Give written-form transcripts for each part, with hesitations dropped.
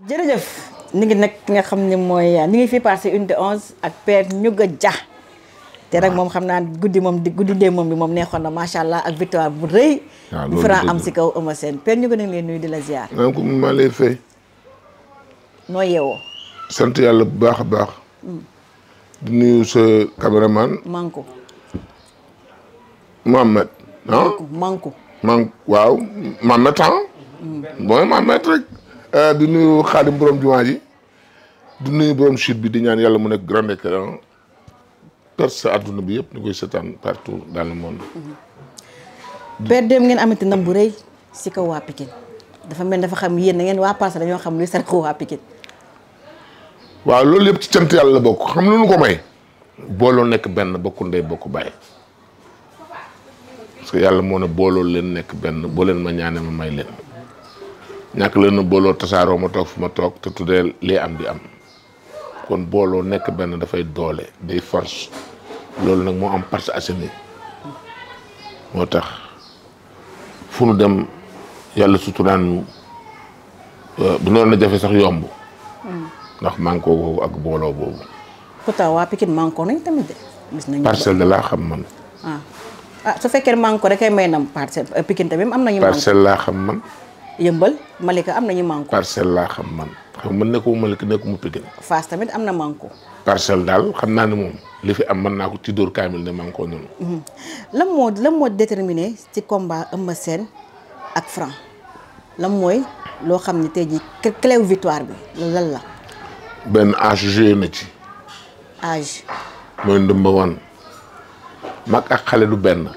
jërëjëf ni ngi nag nga xam ne mooy ni ngi fi passé unité 11 ak Père Ndiouga Dia te rek moom xam naa guddi dee moom bi moom neexoon na macha allah ak victoire bu rëy bu Franc am si kaw Eumeu Sène Père Ndiouga ngi leen nuyu di la ziar. ko maa lay fay. noo yeewoo. sant yàlla bu baax a baax. di nuyu sa caméraman. Manko. Mohamed. Manko. waaw Mohamed mooy Mohamed rek. di nuyu Xaadim borom jumaa ji di nuyu borom chute bi di ñaan yàlla mu nekk grand écran perce àdduna bi yëpp ñu koy seetaan partout dans le monde. Père dem ngeen amati ndam bu rëy si kaw waa Pikine dafa mel dafa xam yéen na ngeen waa Parcelles dañoo xam luy saraxu waa Pikine. waaw loolu yëpp ci cant yàlla la bokk xam lu nu ko may. booloo nekk benn bokku ndey bokku baay parce que yàlla moo ne booloo leen nekk benn boo leen ma ñaane ma may leen. ñàkk leen na booloo tasaaroo ma toog fu ma toog te tuddee lii am di am kon booloo nekk benn dafay doole day force loolu nag moo am Parcelles Assainies moo tax fu nu dem yàlla suturaan ñu bu noonu na jafe sax yomb ndax manko boobu ak booloo boobu. pourtant waa Pikine manko nañ tamit de. gis nañu Parcelles de laa xam man. su fekkee manko rek ay may nam Parcelles Pikine tamit am nañu. Parcelles laa xam man. Yëmbal Malika am nañu manko. Parcelles laa xam man xam man nekkuma Malika nekkuma Pikine. Fass tamit am na manko. Parcelles daal xam naa ne moom li fi am mën naa ko ci dóor kaamil ne manko noonu. lan moo déterminé ci combat Eumeu Sène ak Franc lan mooy loo xam ne tey jii clé victoire bi lan la. benn âge joué na ci. âge. mooy ndëmba wan mag ak xale du benn.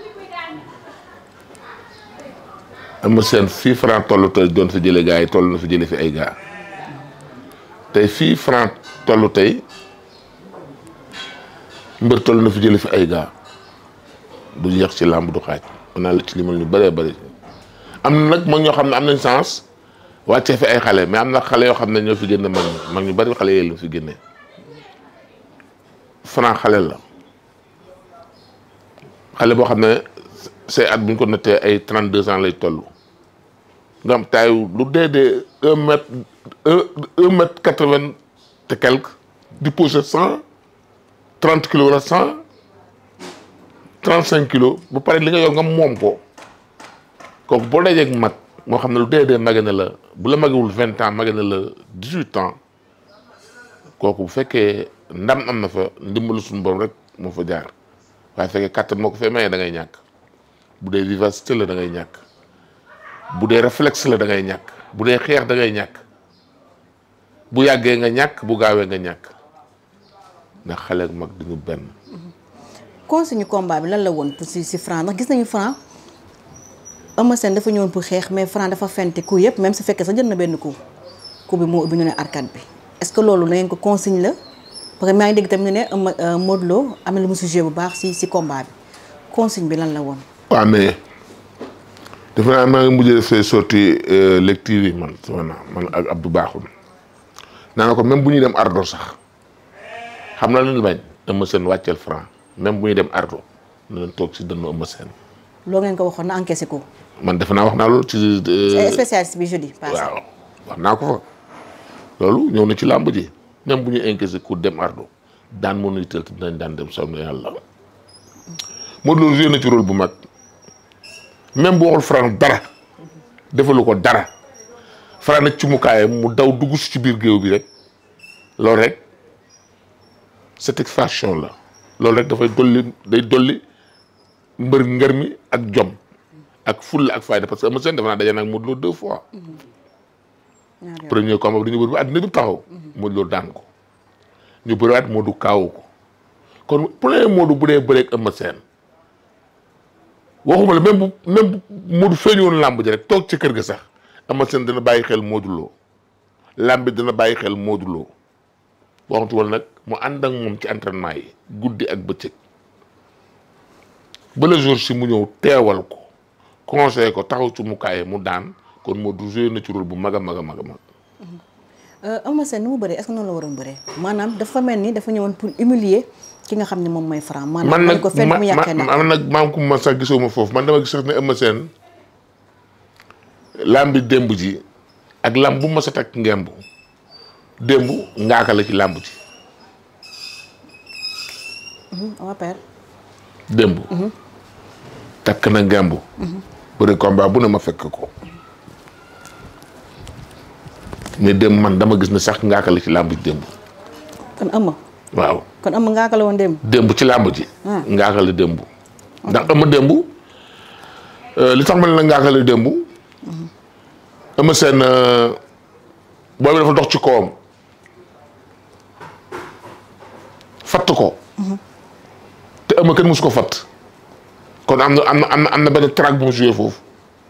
Eumeu Sène fii Franc toll tey doon fi jële gars yi toll na fi jële fi ay gars tey fii Franc toll tey mbër toll na fi jële fi ay gars du yéex ci làmb du xaaj mën naa la ci limal ñu bëree bëri am na nag mag ñoo xam ne am nañ chance wàccee fi ay xale mais am na xale yoo xam ne ñoo fi génne mag ñu bëri xale yee la fi génne Franc xale la xale boo xam ne say at bu ñu ko nattee ay 32 ans lay toll nga am taayu lu dee 1 mètre 80 te quelque di poser 130 kilos wala 135 kilos ba pare li nga yor nga moom ko kooku boo dajeeg mag moo xam ne lu dee mage na la bu la magewul 20 ans mage na la 18 ans kooku bu fekkee ndam am na fa ndimbalu suñu borom rek moo fa jaar waaye fekkee kattan moo ko fee mayee da ngay ñàkk. bu dee vivacité la da ngay ñàkk bu dee réflexe la da ngay ñàkk bu dee xeex da ngay ñàkk bu yàggee nga ñàkk bu gaawee nga ñàkk ndax xale ak mag duñu benn. consigne combat bi lan la woon pour si Franc ndax gis nañu Franc Eumeu Sène dafa ñëwoon pour xeex mais Franc dafa fente coup yëpp même su fekkee sax jël na benn coup bi moo ubbi ñu ne arcade bi est-ce que loolu na ngeen ko consigne la parce que maa ngi dégg tamit ne Modou Lo am na lu mu sujet bu baax si combat bi consigne bi lan la woon. waaw mais defe naa maa ngi mujjee def sorti lecture yi man ak Abdou Bakhoum naa na ko même bu ñuy dem ardo sax xam na leen bañ Eumeu Sène wàcceel Franc même bu ñuy dem ardo na leen toog si dënnu Eumeu Sène. loo ngeen ko waxoon na encaissé ko. man defe naa wax naa loolu ci. spécialiste bi jeudi passé. waaw wax naa ko fa loolu ñëw na ci làmb ji même bu ñuy encaissé ko dem ardo daan mënuy tël te dinañ daan dem sonn yàlla Modou Lo joué na ci rôle bu mag. même bu waxul Franc dara defalu ko dara Franc nag ci mukaayam mu daw dugg si ci biir géew bi rek loolu rek satisfaction la loolu rek dafay dolli mbër ngër mi ak jom ak fulla ak fayda parce que Eumeu Sène dafa naa daje nag Modou Lo 2 fois. premier combat bi dañu bëri ba àddina bi taxaw. Modou Lo daan ko ñu bëriwaat Modou kaawu ko kon premier Modou bu dee bëreeg Eumeu Sène waxuma la même bu Modou feeñu woon làmb ji rek toog ci kër ga sax Eumeu Sène dina bàyyi xel Modou Lo làmb bi dina bàyyi xel Modou Lo waxtu wala nag mu ànd ak moom ci entraînement yi guddi ak bëccëg ba le jour si mu ñëw teewal ko conseillé ko taxaw ci mukaay mu daan kon Modou joué na ci rôle bu mag a mag a mag a mag. Eumeu Sène ni mu bëree est-ce que noonu la waroon bëree maanaam dafa mel ni dafa ñëwoon pour humilier ki nga xam ne moom mooy Franc. man nag ko fenn mu yàqee nag man nag maam ku ma sax gisoo ma foofu man dama gis sax ne Eumeu Sène lamb bi démb ji ak lamb bu ma sa takk ngemb démb ngaaka la ci làmb ci. waa père. démb. takk na ngemb. bëri combat bu ne ma fekk ko. mais démb man dama gis ne sax ngaaka la ci làmb ci démb. kon Eumeu. waaw kon Eumeu ngaaka la woon démb. démb ci làmb ji. ngaaka la démb. ndax Eumeu démb li tax ma ne la ngaaka la démb. Eumeu Sène boobu dafa dox ci kawam. fatt ko. te Eumeu kenn musu ko fatt. kon am na benn trac bu mu joué foofu.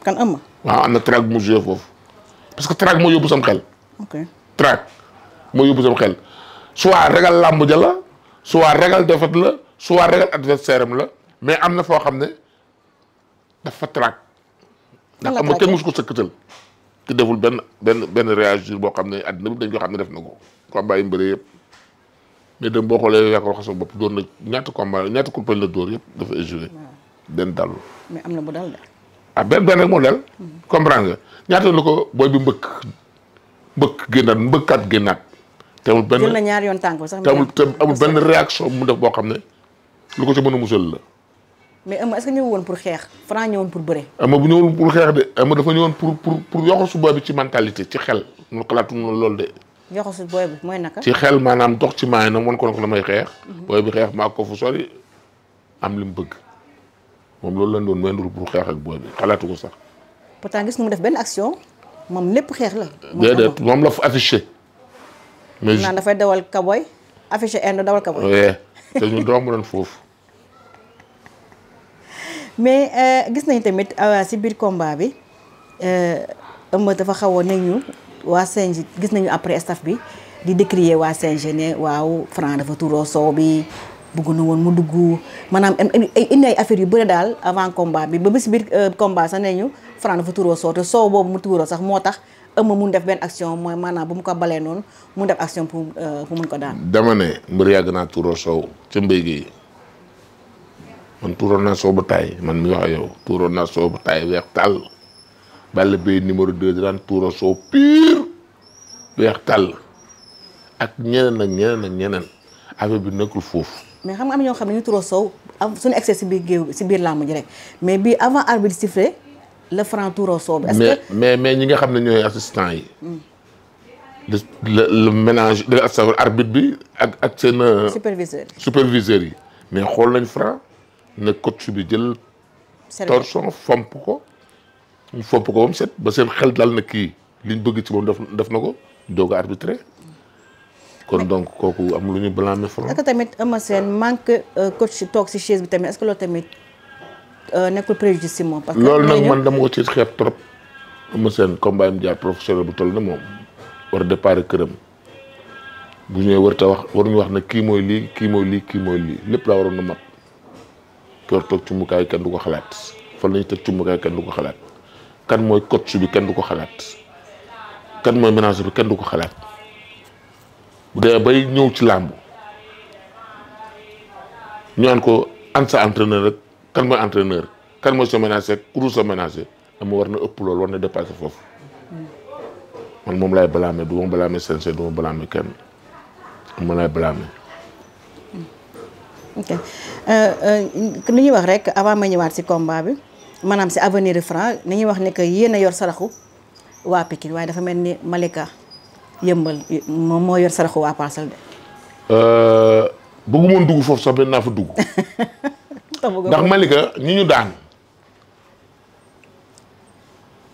kan Eumeu. waaw am na trac bu mu joué foofu. parce que trac moo yóbbu sam xel. ok trac moo yóbbu sam xel. soit regal làmb ja la soit regal défaite la soit regal adversaire am la mais am na foo xam ne dafa trac. ndax am na kenn musu ko sëkkatal. ki deful benn réagir boo xam ne àddina bi dañ ko xam ne def na ko. combat yi mbëre yëpp mais dem boo xoolee yaa ko wax sa bopp doon na ñaata combat ñaata compagnie la dóor yëpp dafa échoué. benn dal. mais am na bu dal de. ah benn rek moo dal. comprendre nga ñaata la ko booy bi mbëkk génnaat. te amul benn jël na ñaar yoon tànk sax. te amul benn réaction mu def boo xam ne lu ko ci mën a musal la. mais Eumeu est-ce que ñëw woon pour xeex Franc ñëwoon pour bëre. Eumeu bu ñëwoon pour xeex de Eumeu dafa ñëwoon pour yoxosu booy bi ci mentalité ci xel mu xalaatu noonu loolu de. yoxosu booy bi mooy naka. ci xel maanaam dox ci maay nag mën ko la may xeex. booy bi xeex maa ko fu sori am li mu bëgg moom loolu lañ doon wendul pour xeex ak booy bi xalaatu ko sax. pourtant gis nga mu def benn action moom lépp xeex la. déedéet moom la fa affiché. mais naan dafay dawal kaboy affiché Inde dawal kaboy. oui te ñu doon mu doon foofu. mais gis nañu tamit si biir combat bi Eumeu dafa xaw a ne ñu waa CNG gis nañu après staff bi di décrier waa CNG ne waaw Franc dafa tuuroo soow bi bëgg na woon mu dugg maanaam indi ay affaires yu bëri daal avant combat bi ba si biir combat sax ne ñu Franc dafa tuuroo soow te soow boobu mu tuuroo sax moo tax Eumeu mun def benn action mooy maanaam bu mu ko balee noonu mun def action pour mun ko daan. dama ne mbër yàgg naa tuuroo soow ca mbéy gi man tuuroon naa soow ba taay man mi wax ak yow tuuroon naa soow ba taay weex tàll Balla Beye numéro 2 di daan tuuroo soow pire weex tàll ak ñeneen affaire bi nekkul foofu. mais xam nga am ñoo xam ne ñu tuuroo soow suñu excès si biir géew si biir làmb ji rek mais bii avant arbitre sifflé le Franc tuuroo soow bi. est-ce que mais ñi nga xam ne ñooy assistant yi. le ménage de arbitre bi ak seen. superviseurs yi mais xool nañ Franc ne coach bi jël. torchon fomp ko ba mu set ba seen xel dal na kii liñ bëgg ci moom def na ko doog a arbitré. kon donc kooku am lu ñu blâmer Franc. est-ce que tamit Eumeu Sène manque coach toog si chaise bi tamit est-ce que loolu tamit nekkul préjudice si moom. parce que loolu nag man dama ko ci xeeb trop. Eumeu Sène combat am jaar professionnel bu toll na moom war a départ këram bu ñëwee waruñu wax ne kii mooy lii lépp laa waroon na mat. kër toog ci mukaay kenn du ko xalaat fan la ñuy teg ci mukaay kenn du ko xalaat kan mooy coach bi kenn du ko xalaat kan mooy manager bi kenn du ko xalaat. bu dee bay ñëw ci làmb ñu naan ko an sa entraîneur rek kan mooy entraîneur kan mooy sa ménager ku dul sa ménager dama war na ëpp loolu war na dépasser foofu man moom laay blâmer du ma blâmer CNG du ma blâmer kenn ma laay blâmer. ok li ñuy wax rek avant ma ñëwaat si combat bi maanaam si avenir de Franc ni ñuy wax ne que yéen a yor saraxu waa Pikine waaye dafa mel ni Malika. yëmbal moom moo yor saraxu waa Parcelles de. bëggu moon dugg foofu sax benn naa fa dugg. ndax Malika ñi ñu daan.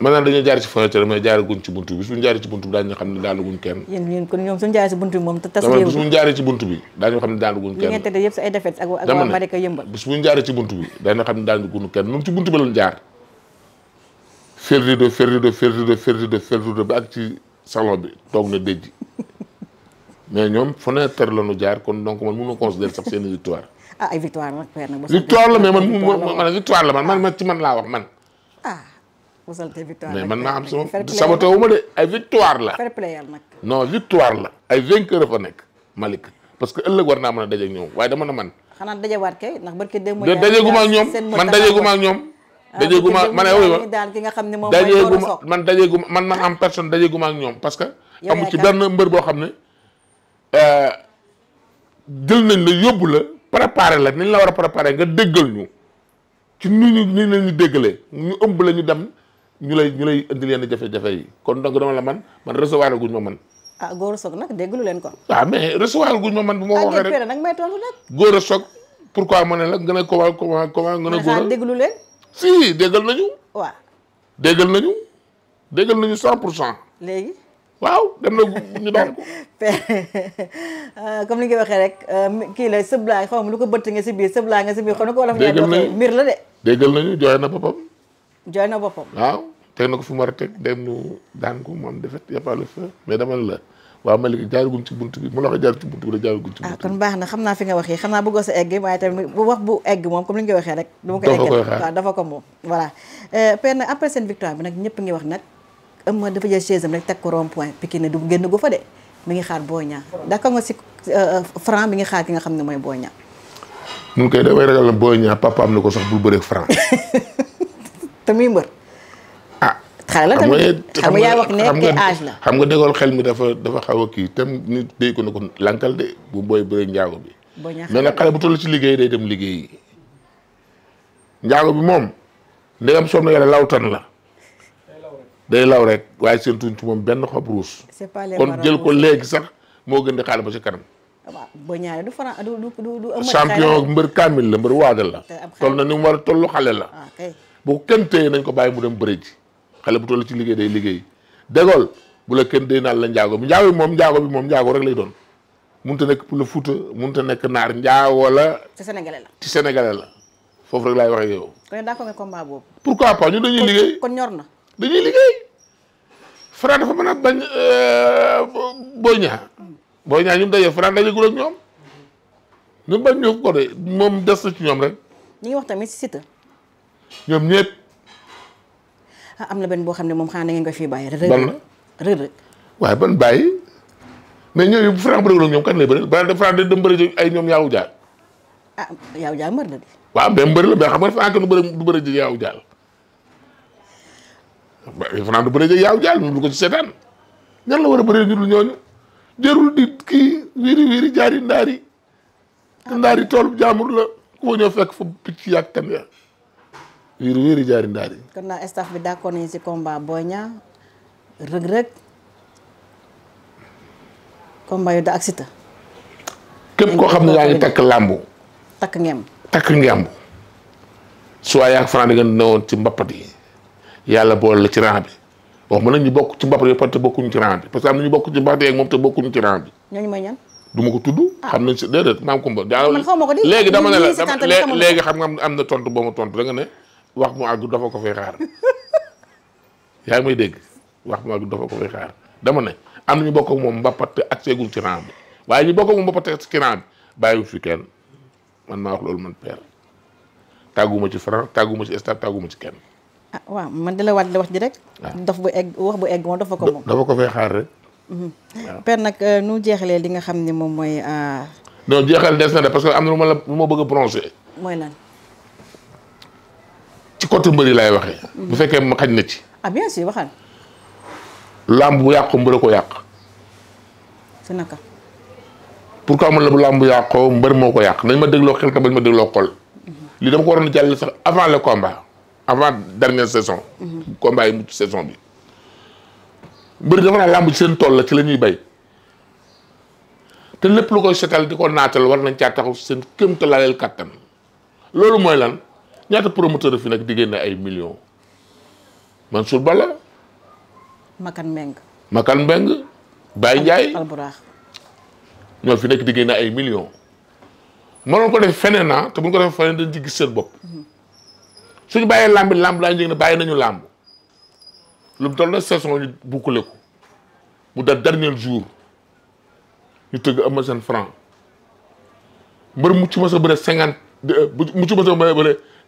maanaam dañoo jaar ci fenêtre mais jaaraguñ ci buntu bi suñu jaaree ci buntu bi daañu xam ne daanuguñ kenn. yéen kon ñoom suñu jaaree ci buntu bi moom. tas réew suñu jaaree ci buntu bi daañu xam ne daanuguñ kenn. li ngeen tëddee yëpp si ay défaites ak waa Malika yëmbal. bis bu ñu jaaree ci buntu bi daañu xam ne daanuguñ kenn ñun ci buntu bi lañ jaar. ferrido ba ak ci. salon bi toog na déj mais ñoom fenêtre la ñu jaar kon donc man mënuma considérer sax seen victoire. ah ay victoire nag père nag. victoire la mais man victoire la man ci man laa wax man. mosal te victoire mais man maa am sama tawuma de ay victoire la. fair play nag. non victoire la ay vainqueur fa nekk Malick parce que ëllëg war naa mën a daje ak ñoom waaye dama na man. xanaa dajewaat kay ndax barke démb. dajeeguma ak ñoom man dajeeguma ak ñoom. dajeeguma man daal ki nga xam ne moom dajeeguma man am personne dajeeguma ak ñoom parce que. amu ci benn mbër boo xam ne jël nañ la yóbbu la préparer la nañ la war a préparer nga déggal ñu ci ni ñu déggalee ñu ëmb la ñu dem ñu lay indil yenn jafe-jafe yi kon donc dama la man recevoir guñ ma man. ah góor a soog nag déggalu leen ko. ah mais recevoir guñ ma man bu ma waxee rek nag may tontu nag. góor a soog pourquoi ma ne la nga ne comment nga ne góor a déggalu leen. si déggal nañu. waaw déggal nañu 100%. léegi. waaw dem na ñu daan ko. comme ni nga waxee rek kii la sëblaay xaw ma lu ko bëtt nga si biir sëblaay nga si biir xam na ko wala. déggal nañu mbir la de. déggal nañu jooy na boppam. jooy na boppam. waaw teg na ko fi mu war a teg dem nu daan ko moom defet y a pas le feu mais dama la waaw Malika jaaraguñ ci bunt bi mu la ko jaar ci bunt bi da jaaraguñ ci bunt bi. kon baax na xam naa fi nga waxee xam naa bëggoo sa egg waaye tamit bu wax bu egg moom comme ni nga waxee rek. du ma ko egg waaw dafa ko moom voilà. Père nag après seen victoire bi nag ñëpp ngi wax nag Eumeu dafa jël chaise am rek teg ko rond point Pikine du génn gu fa de mi ngi xaar Boy Niang d'accord nga si Franc mi ngi xaar ki nga xam ne mooy Boy Niang. mun koy damay ragal na Boy Niang papa am na ko sax bul bëreeg Franc. te muy mbër. ah xale la tamit xam nga yaa wax ne te âge la. xam nga dégool xel mi dafa xaw a kii tam nit déy ko na ko lankal de bu booy bëreeg njaago bi. Boy Niang mais nag xale bu toll ci liggéey day dem liggéey njaago bi moom ndegam sonn yàlla lawtan la. day law rek waaye seen tuñ ci moom benn xob ruus. kon jël ko léegi sax moo gën di xaale ba ci kanam. waaw Boy Niang du Franc du champion mbër kaamil la mbër waadal la. toll na ni mu war a tollu xale la. bu ko kenn téye nañ ko bàyyi mu dem bëri ji xale bu toll ci liggéey day liggéey dégool bu la kenn dee naan la njaago bi njaago rek lay doon mënut a nekk pour le Fouta mënut a nekk naar njaago la. ci sénégalais la foofu rek laay waxee yow. kon daa ko combat boobu. pourquoi pas ñu dañuy liggéey kon ñor na. dañuy liggéey Franc dafa mën a bañ Boy Niang ñu daje Franc dajegul ak ñoom ñu bañ ñu ko de moom des na ci ñoom rek. ñi ngi wax tamit si Siteu. ñoom ñëpp. am na benn boo xam ne moom xanaa da ngeen koy fii bàyyi. ban la Reug. waaye ban bàyyi mais ñooñu bu Franc bëriwul ak ñoom kan lay bëri ba Franc de dem bëri ay ñoom yaawu jaal. yaawu jaal mbër la de. waaw mais mbër la mais xam nga Franc du bëri ji yaawu jaal. Franc du bëri yaaw jaal ñu du ko ci seetaan ñan la war a bëree ñu dul ñooñu jërul di kii wiiri jaari ndaari te ndaari tool jaamur la ku ma ñëw fekk fa picc yàgg tam ya wiiri jaari ndaari. kon naa staff bi d'accord nañu si combat Boy Niang Reug combat yu da ak Siteu. képp koo xam ne yaa ngi takk làmbu. takk ngemb soit yaa Franc di nga newoon ci mbappat yi yàlla boole la ci rang bi wax ma nag ñu bokk ci mbappat yi parce que bokkuñu ci rang bi parce que am na ñu bokk ci mbappat yeeg moom te bokkuñu ci rang bi. ñooñu mooy ñan. du ma ko tudd. xam nañ si déedéet maam Kumba. man xaw ma ko di léegi dama ne la léegi xam nga am na tontu boo ma tontu da nga ne wax mu àgg dafa ko fay xaar yaa ngi may dégg wax mu àgg dafa ko fay xaar dama ne am na ñu bokk ak moom mbappat te ak seegul ci rang bi waaye ñu bokk ak moom mbappat te ci rang bi bàyyiwul fi kenn man maa wax loolu man père tàgguma ci Franc tàgguma ci stade tàgguma ci kenn. waaw man di la waat wax ji rek. daf bu egg wax bu egg moom dafa ko moom. dafa ko fay xaar rek. waaw Père nag nu jeexalee li nga xam ne moom mooy. non jeexal des na de parce que am na lu ma bëgg a bronzer. mooy lan. ci côté mbëri laay waxee. bu fekkee ma xaj na ci. bien sûr waxal. làmb bu yàqu mbër ko yàq. si naka. pourquoi man la bu làmb bu yàqoo mbër moo ko yàq nañ ma dégloo xel te bañ ma dégloo xol. lii dama ko waroon a jàll sax avant le combat. avant dernière saison. combat yi mucc saison bi. mbëri dafa naa làmb ci seen tool la ci la ñuy bay. te lépp lu koy setal di ko naatal war nañ caa taxaw seen kéemtalaaleel kattan. loolu mooy lan ñaata promoteur fi nag di génne ay millions. Mansour Bala. Makan Mbeng. Baye Ndiaye. Alburaax. ñoo fi nekk di génne ay millions. mënoon ko def feneen na te bu ñu ko def feneen dañ ci gis seen bopp. suñu bàyyee làmb laa njëg ne bàyyi nañu làmb lu mu toll na saison ñu boucler ko mu da dernier jour ñu tëgg am seen Franc mbër mucc ma sa bëre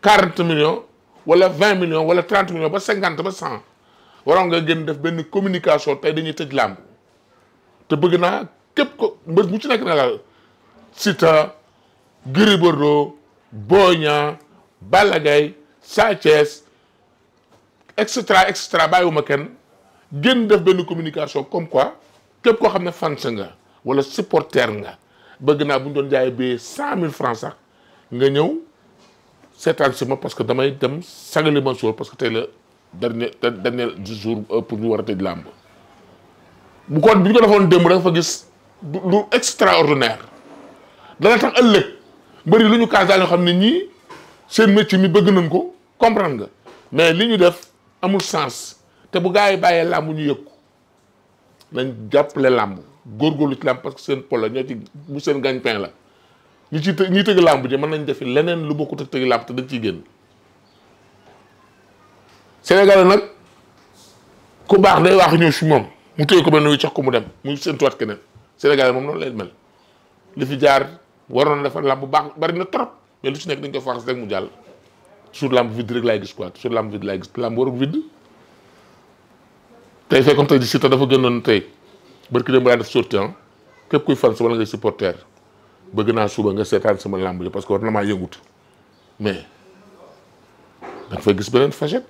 40 millions wala 20 millions wala 30 millions ba 50 ba 100 waroon nga gën def benn communication tey dañuy tëj làmb te bëgg naa képp ko mbër mu ci nekk na la Siteu Gris Bordeaux Boy Niang Balla Gaye Sa Thiès et cetera bàyyiwuma kenn génn def benn communication comme quoi képp koo xam ne fan sa nga wala supporter nga bëgg naa bu ñu doon jaayee ba 100 000 francs sax nga ñëw seetaan si ma parce que damay dem sagali ma suur parce que tey la dernier jour pour ñu war a tëj làmb bu ko bi ñu ko defoon démb da nga fa gis lu extraordinaire dana tax ëllëg mbëri lu ñu kaas daal ñoo xam ne ñii seen métier mi bëgg nañ ko comprendre nga mais li ñu def amul sens te bu gars yi bàyyee làmb ñu yëg ko nañ jàppale làmb góorgóorlu ci làmb parce que seen polo ñoo ci bu seen gagne-pain la ñi tëgg làmb ji mën nañ defi leneen lu bokkut ak tëgg làmb te dañ ciy génn Sénégal nag ku baax day wax ñëw si moom mu téye ko ba nuyu jox ko mu dem muy seen tuwaat keneen Sénégal moom noonu lay mel li fi jaar waroon na defar làmb bu baax bari na trop mais lu ci nekk dañ ko faxas rek mu jàll sur làmb vide rek laay gis quoi sur làmb vide laay gis làmb warul vide tey fekkoon tey di Siteu dafa gënoon tey barki dem laa def sorti képp kuy fan wala ngay supporter bëgg naa suba nga seetaan sama làmb ji parce que war na maa yëngut mais da nga fay gis beneen facette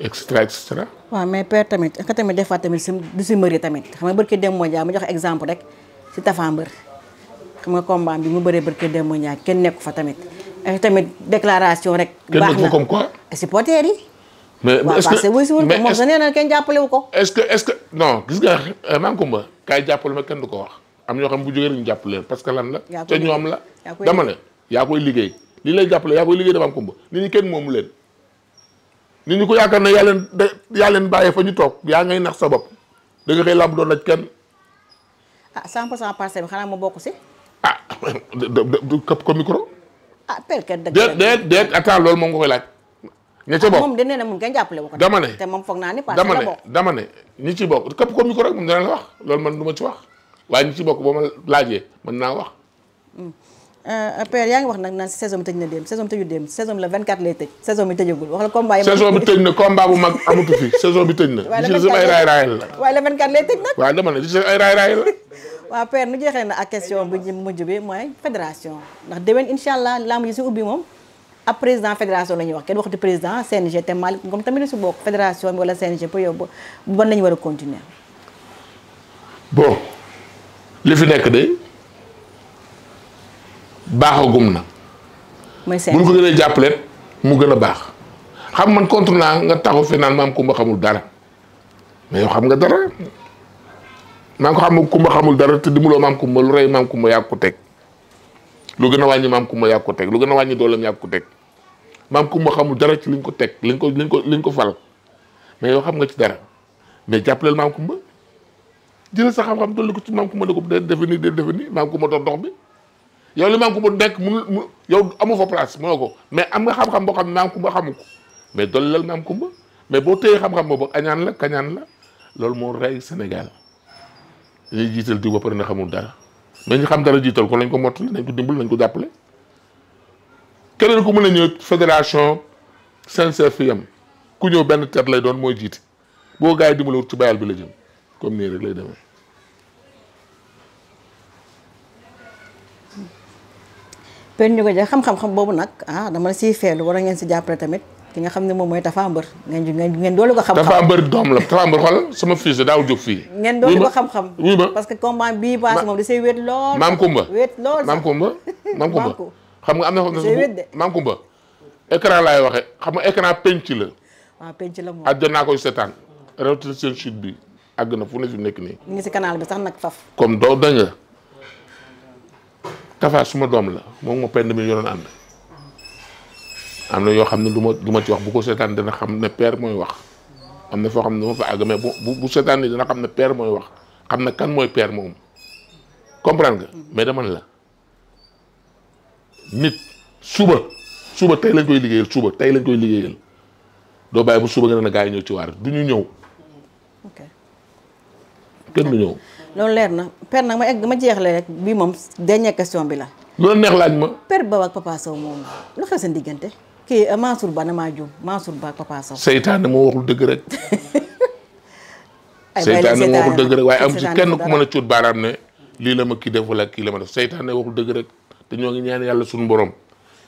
extra extra. waaw mais père tamit nga tamit des fois tamit du si mbëri tamit xam nga barki dem moo jaa ma jox exemple rek si Tapha Mbeur xam nga combat bi mu bëree barki dem moo jaa kenn nekku fa tamit ak tamit déclaration rek. baax na comme quoi. supporters yi. mais est-ce que moom sa nee na kenn jàppale wu ko. est-ce que non gis nga Mame Coumba kaay jàppale ma kenn du ko wax am ñoo xam bu jógee ñu jàppale leen parce que lan la. te ñoom la dama ne yaa koy liggéey li lay jàppale yaa koy liggéey de Mame Coumba nit ñi kenn moomu leen. nit ñi ko yaakaar ne yaa leen bàyyee fa ñu toog yaa ngay nax sa bopp da nga xëy làmb doon laaj kenn. ah 100% Parcelles bi xanaa ma bokk si. ah du këpp ko micro. ah père kat dëgg la déet attends loolu moom nga koy laaj. ña ca bokk moom dañ ne moom kenn jàppale wu ko. dama ne te moom foog naa ni Parcelles la bokk dama ne ñi ci bokk këpp ko micro rek moom dina la wax loolu man du ma ci wax waaye ñi ci bokk boo ma laajee mën naa wax. père yaa ngi wax nag naan saison bi tëj na démb saison bi tëju démb saison bi la 24 lay tëj saison bi tëjagul wax la combat yi. saison bi tëj na combat bu mag amatu fi saison bi tëj na. waaye li ci ay raay raayal la. waaye le 24 lay tëj nag. waaw dama ne li ci ay raay raayal la. waaw père nu jeexee na ak question bu mujj bi mooy fédération ndax déwén incha allah lamb ji si ubbi moom ab président fédération la ñuy wax kenn waxati président CNG te Malick Ngom tamit si bokk fédération bi wala CNG pour yow ban la ñu war a continuer. bon li fi nekk de baaxagum na. mooy CNG bu ñu ko gënee jàppale mu gën a baax xam man contre naa nga taxaw fi naan Mame Coumba xamul dara mais yow xam nga dara maa ngi ko Coumba xamul dara te dimuloo Mame Coumba lu rey Mame Coumba yaa ko teg lu gën a wàññi Mame Coumba yaa ko teg lu gën a wàññi dooleem yaa ko teg Mame Coumba xamul dara ci liñ ko teg liñ ko fal mais yow xam nga ci dara mais jàppaleel Mame Coumba jëlal sa xam-xam dolli ko ci Mame Coumba ne ko defe nii Mame Coumba dox bi yow li Mame Coumba nekk mu yow amu fa place mënoo ko mais am nga xam-xam boo xam ne Mame Coumba xamu ko mais dolleel Mame Coumba mais boo téyee xam-xam boobu añaan la kañaan la loolu moo rey Sénégal dañuy jiital diw ba pare na xamul dara mais ñu xam dara jiital ko lañ ko mottali nañ ko dimbal nañ ko jàppale keneen ku mën a ñëw fédération CNCF fi yam ku ñëw benn tet lay doon mooy jiite boo gars yi dimbalawut ci bayal bi la jëm comme nii rek lay demee. père ñu ko jox xam-xam boobu nag ah dama la siy feelu war a ngeen si jàppale tamit ki nga xam ne moom mooy Tapha Mbeur ngeen doolu ko xam-xam. Tapha Mbeur doom la Tapha Mbeur xoolal sama fils la daaw jóg fii. ngeen doolu ko xam-xam. oui ma parce que combat bii paase moom da say wéet lool. Mame Coumba wéet lool Mame Coumba xam nga am na foofu Mame Coumba écran laay waxee xam nga écran penc la. waaw penc la moom. àjjana naa koy seetaan rawatina seen chute bi àgg na fu ne fi nekk nii. ñu ngi si canal bi sax nag faf. comme doo da nga Tapha suma doom la moom moo pend mi yoroon ànd am na yoo xam ne du ma ci wax bu ko seetaan dina xam ne père mooy wax am na foo xam ne dama fa àgg mais bu seetaan ni dina xam ne père mooy wax xam ne kan mooy père moom comprendre nga mais dama ne la nit suba tey lañ koy liggéeyal doo bàyyi bu suba nga ne gaa yi ñëw ci waar du ñu ñëw. ok kenn du ñëw. loolu leer na père nag ma jeexle rek bii moom dernière question bi la. loolu neex laaj ma. père Ba ak Papa Sow moom lu xew seen diggante kii Mansour Ba damaa juum Mansour Ba ak Papa Sow. seytaane moo waxul dëgg rek. seytaane moo waxul dëgg rek waaye am ci kenn ku mën a cuut baaraam ne lii la ma kii def wala kii la ma def seytaane waxul dëgg rek te ñoo ngi ñaan yàlla suñu borom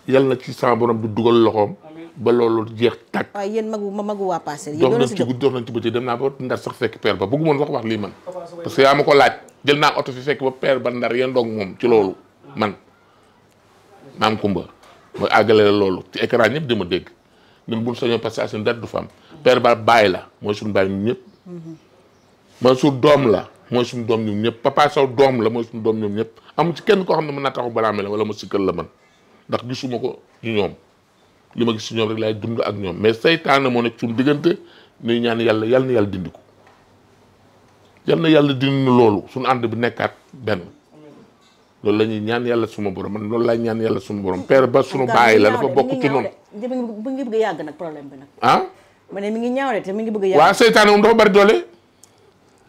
yàlla na ci sama borom du dugal loxoom ba loolu jeex tàkk. waaye yéen magu waa Parcelles. dox nañ ci guddi dox nañ ci bëccëg dem naa ba ndar sax fekk père ba bëggu moon sax wax lii man parce que yaa ma ko laaj jël naa oto fi fekk ba père ba Ndar yéen doog moom ci loolu man maam Kumba mooy àggale la loolu ci écran ñëpp di ma dégg ñun buñ sañoo passation date du femme père ba bàyyi la mooy suñu bàyyi ñun ñëpp Mansour doom la mooy suñu doom ñun ñëpp Papa Sow doom la mooy suñu doom ñoom ñëpp amu ci kenn koo xam ne mën naa taxaw balaame la wala ma sikkal la man ndax gisuma ko ci ñoom li ma gis ci ñoom rek laay dund ak ñoom mais saytaane moo nekk suñu diggante nuy ñaan yàlla yal na yàlla dindi ko yal na yàlla dindi loolu suñu ànd bi nekkaat benn loolu la ñuy ñaan yàlla suma borom man loolu laay ñaan yàlla suma borom père ba suñu bàyyi la dafa bokk ci noonu mi ngi bëgg a yàgg nag problème bi nag ah ma ne mi ngi ñaaw de te mi ngi bëgg a yàgg waaw saytaane moom dafa bari doole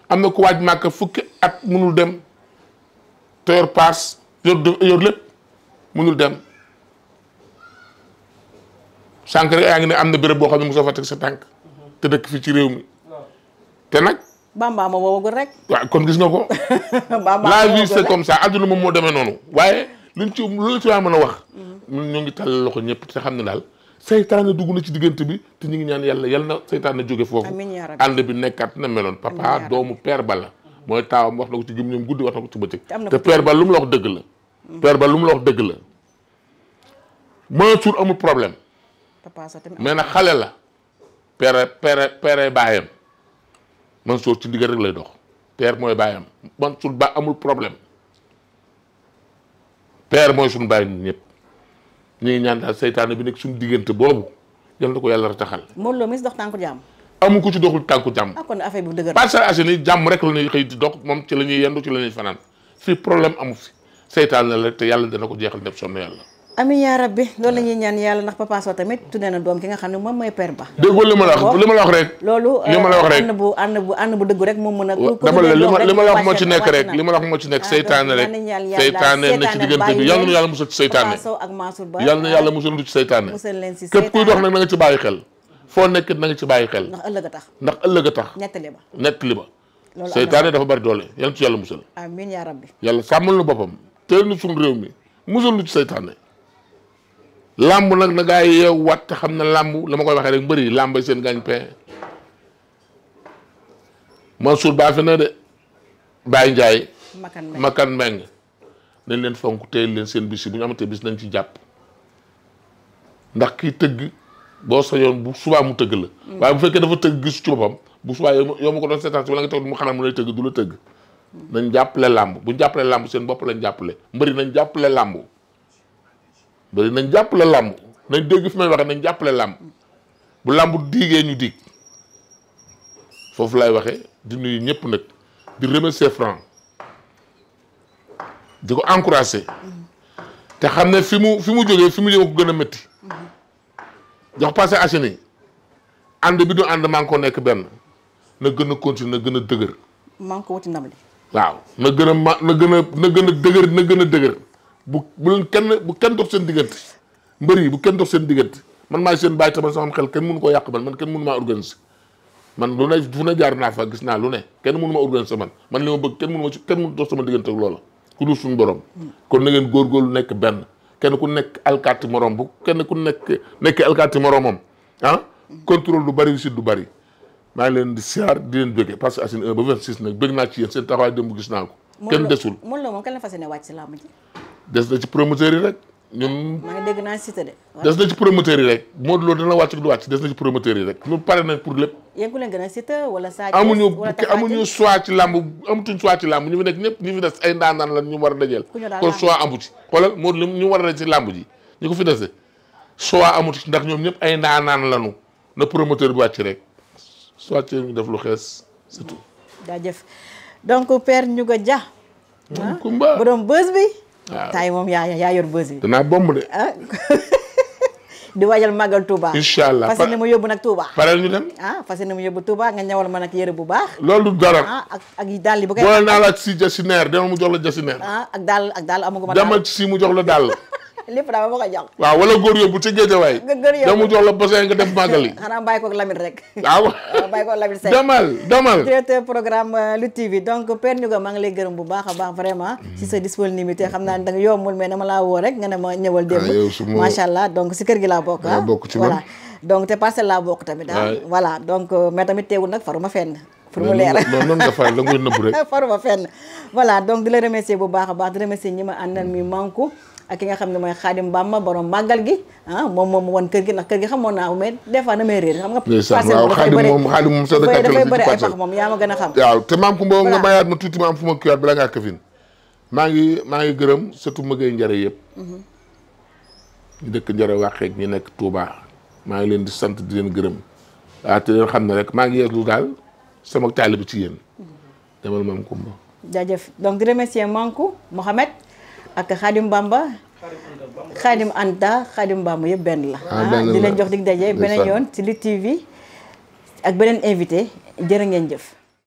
am na ku waaj màkk fukki at mënul dem te yor paas yor lépp mënul dem sànq rek yaa ngi ne am na béréb boo xam ne mosoo fa teg sa tànk te dëkk fii ci réew mi te nag Bamba ma woowagul rek waaw kon gis nga ko la vie c'est comme ça adduna moom moo demee noonu waaye luñ ci lu ci waa mën a wax ñun ñu ngi tàllal loxo ñëpp te xam ne daal seytaane dugg na ci diggante bi te ñu ngi ñaan yàlla yal na seytaane jóge foofu ànd bi nekkaat na meloon papa doomu père ba la mooy taawam wax na ko ci gëm ñoom guddi wax na ko ci bëccëg te père ba lu mu la wax dëgg la père ba lu mu la wax dëgg la Mansour amul problème mais nag xale la père baayam Mansour ci ndigal rek lay dox père mooy baayam Mansour ba amul problème père mooy suñu baay ñun ñëpp ñu ngi ñaan daal seytaane bi nekk suñu diggante boobu yal na ko yàlla rataxal. Modou Lo mi si dox tànku jàmm. amu ko ci doxul tànku jàmm. ah kon affaire bi dëgër. Parcelles Assainies jàmm rek la ñuy xëy di dox moom ci la ñuy yendu ci la ñuy fanaan fii problème amu fi seytaane la te yàlla dana ko jeexal def sonn yàlla. amiin yaa rabbi loolu la ñuy ñaan yàlla ndax Papa Sow tamit tuddee na doom ki nga xam ne moom mooy père ba. déggoo li ma la wax rek. loolu li ma la wax rek ànd bu dëgg rek moom mën a. dama la li ma la wax moo ci nekk rek li ma la wax moo ci nekk seytaane rek seytaane na ci diggante bi yal na yàlla musal ci seytaane. Papa Sow ak Mansour Ba yal na yàlla musal ci seytaane. musal leen si képp kuy dox nag na nga ci bàyyi xel foo nekk na nga ci bàyyi xel. ndax ëllëg a tax. ndax ëllëg a tax. nettali ba. loolu seytaane dafa bari doole yal na ci yàlla musal. amiin yaa rabbi. yàlla sàmmal na boppam teel na suñu réew mi musal nu ci seytaane làmb nag na gaa yi yeew wat te xam ne làmb la ma koy waxee rek mbëri làmb seen gagne-pain Mansour baa fi na de Baye Ndiaye Makan Meng nañ leen fonk teel leen seen bis yi bu ñu amatee bis nañ ci jàpp ndax kii tëgg boo sañoon bu subaa mu tëgg la waaye bu fekkee dafa tëgg gis ci boppam bu subaa yow ma ko doon seetaan si wala nga toog mu xanaa mu lay tëgg du la tëgg nañ jàppale làmb bu ñu jàppale làmb seen bopp lañ jàppale mbëri nañ jàppale làmb bari nañ jàppale làmb nañ dégg fi may waxee nañ jàppale làmb bu làmb diigee ñu diig foofu lay waxee di nuyu ñëpp nag di remercier Franc di ko encourager te xam ne fi mu jógee ko gën a métti jox Parcelles Assainies ànd bi du ànd maa ngi ko nekk benn na gën a continuer na gën a dëgër maa ngi ko wuti ndam li waaw na gën a dëgër bu kenn dox seen diggante mbër yi bu kenn dox seen diggante man maay seen bàyyi tamit sama xel kenn mënu ko yàq man kenn mënu maa organiser man lu ne fu ne jaar naa fa gis naa lu ne kenn mënu ma organiser man li ma bëgg kenn mënu dox sama diggante ak loola ku dul suñu borom kon na ngeen góorgóorlu nekk benn kenn ku nekk alkaati morom bu kenn ku nekk alkaati moromam contrôle du bari visite du bari maa ngi leen di siyaar di leen bëggee Parcelles Assainies 1 ba 26 nag bëgg naa ci yéen seen taxawaay démb gis naa ko kenn desul moom kañ la fas yéene wàcc si làmb ji des na ci promoteurs yi rek ñun. maa ngi dégg naa Siteu de. des na ci promoteurs yi rek Modou Lo dana wàcc du wàcc des na ci promoteurs yi rek ñun pare nañ pour lépp. yéen ku leen gën a Siteu wala Sa Thiès amuñu choix ci làmb amatuñ choix ci làmb ñu fi nekk ñëpp ñu fi des ay ndaanaan la ñu war a dajeel. kon choix amu ci xoolal Modou Lo ñu war a daj ci làmb ji ñu ko fi dese choix amu ci ndax ñoom ñëpp ay ndaanaan lañu na promoteur bi wàcc rek soit ñu def lu xees surtout. jaajëf donc Père Ndiouga Dia. Kumba borom bës bi. waaw tay moom yaa yor bës bi. danaa bomb de. di waajal màggal Touba. incha allah fas yéene ma yóbbu nag Touba. pareel ñu dem. fas yéene ma yóbbu Touba nga ñawal ma nag yére bu baax. loolu du dara. ak dàll yi bu koy. boole naa la si jasineer demal mu jox la jasineer. ak daal amu ko ma. demal ci si mu jox la daal. lépp daal ma ko jox. waaw wala góor yóbbu ci géejawaay. góor yóbbu mu jox la bassin nga def màggal yi. xanaa bàyyi ko ak Lamine rek. waaw bàyyi ko ak Lamine Seck. demal. directeur programme Lutte TV donc Père Ndiouga maa ngi lay gërëm bu baax a baax vraiment. ci sa disponibilité xam naa ne danga yombul mais dama laa woo rek nga ne ma ñëwal démb. macha allah donc si kër gi laa bokk. bokk ci man voilà donc te parcelle laa bokk tamit. voilà donc mais tamit teewul nag faruma fenn. pour mu leer noonu nga fay la ngay nëbb rek. faruma fenn voilà donc di la remercier bu baax a baax di remercier ñi ma àndal mi manku ak ki nga xam ne mooy Xaadim Bamba borom màggal gi ah moom wan kër gi ndax kër gi xamoon naa ko mais des fois damay réer xam nga. waaw Xaadim moom sa dëkk dafay bëri ay pax moom yaa ma gën a xam. waaw te maam Kumba nga mayaat ma tuuti ma am fu ma kiiwaat bala ngaa këfin maa ngi gërëm surtout mëgay njare yëpp. ñu dëkk njare waxeeg ñi nekk Touba maa ngi leen di sant di leen gërëm waaw te leen xam ne rek maa ngi yeeslu daal sama taalibe bi ci yéen demal maam Kumba. jaajëf donc di remercier Manku Mohamed ak Xaadim Bamba Xaadim Anta Xaadim Bamba yëpp benn la. di leen jox dig daje beneen yoon ci Lutte TV ak beneen invité jërë ngeen jëf.